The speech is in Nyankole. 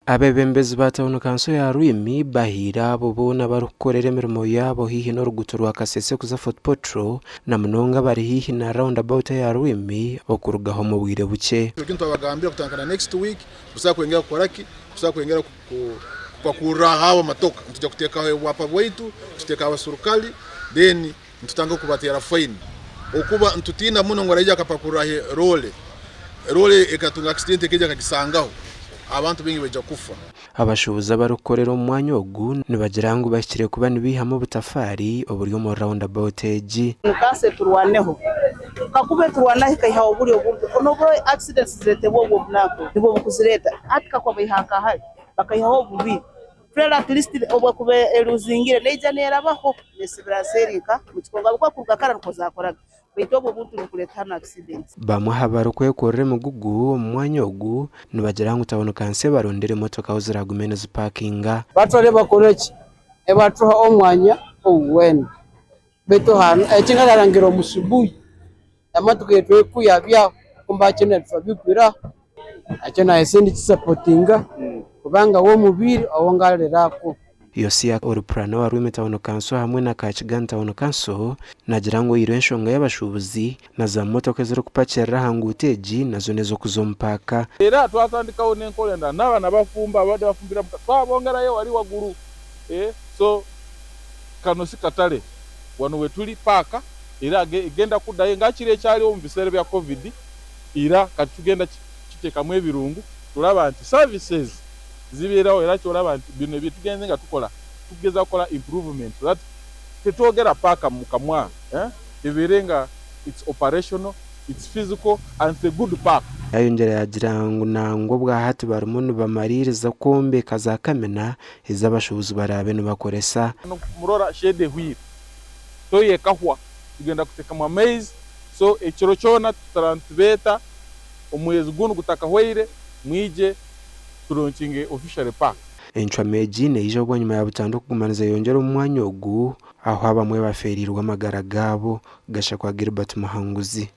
Abeebembezi ba tauni kanso ya Rwimi bahaire abo boona abarikukorera emirimo yaabo haihi n'oruguuto rwa Kasese kuza Fort Portal na munonga abari haihi na round about eya Rwimi okurugaho omu bwire bukye. Ekyo nitwabagambira kutandika na next week busaho kwengera kukora ki? Busaho kwengera kupakurra aho amatoka. Nituja kutekaho obwapa bwaitu, tutekaho abasurukali then nitutandika kubateera fayini. Okuba nitutiina muno ngu araija akapakurra aha loore, loore ekatunga akisidenti ekaija ekagisangaho, abantu baingi baija kufa. Abashuubuzi abarikukorera omu mwanya ogu nibagira ngu bahikire kuba nibaihamu obutafaari oburi omu round about egi. Kanso eturwaneho kakuba eturwanaho ekaihaho buri obuntu nobu accidents ziretebwa obwo obunaku nibwo bukuzireeta hati kakuba baiha nkahari bakaihaho obubi trailer at least obu ekuba eruzingire neija nerabaho nesibira nseeri nka mukikongo ahabw'okuba kuruga kara nikwo zakoraga baitu obwo obuntu nibukureeta hanu accidents. Bamwe aha barikwekorera emigugu omu mwanya ogu nibagira ngu tauni kanso ebarondere emotoka ahu ziragume nizipakinga. Batware bakore ki? Ebatuha omwanya ogu gwena. Baitu hanu eki nararangira omu Sibuyi, emotoka etwekuyabyaho kumbe hakye nitwabikwiraho. Ekyo naye sindikisapotinga kubanga we omubiire ou ngariraku. Yosia ori purana owa Rwimi Town Council hamwe na Kakigan Town Council nagira ngu oihireho enshonga y'abashuubuzi na za motoka ezirikupakirira aha nguuto egi nazo n'ez'okuza omu paaka. Era twatandikaho n'enkora endala n'abaana abafumbo ababadde bafumbira muka twabongerayo wali waguru so kano si katale wano wetuli paaka era egenda kuddayo nga kiri ekyaliwo mu biseera bya covid Ira kati tugenda kitekamu ebirungu tulaba nti services zibeerawo era kyolaba nti bino byetugenze nga tukola tugeza kukola improvement so that tetwogera paaka mukamwa ebeere nga it's operational, it's physical and it's a good park. Yayongyera yagira ngu nangwa obwahati barimu nibamariiriza kwombeka za kamina ezi abashuubuzi baraabe nibakoresa. Murora shade ehwire toyi ekahwa tugenda kutekamu amaizi So ekiro kyona tutara nitubeeta omwezi gunu gutakahweire mwije tulonkinge officially park. Encwamu egi neija bwanyima ya butandu kuguma nizeyongyera omu mwanya ogu ahu abamwe bafeereirwe amagara gaabo, Gashakwa Gilbert Muhanguzi.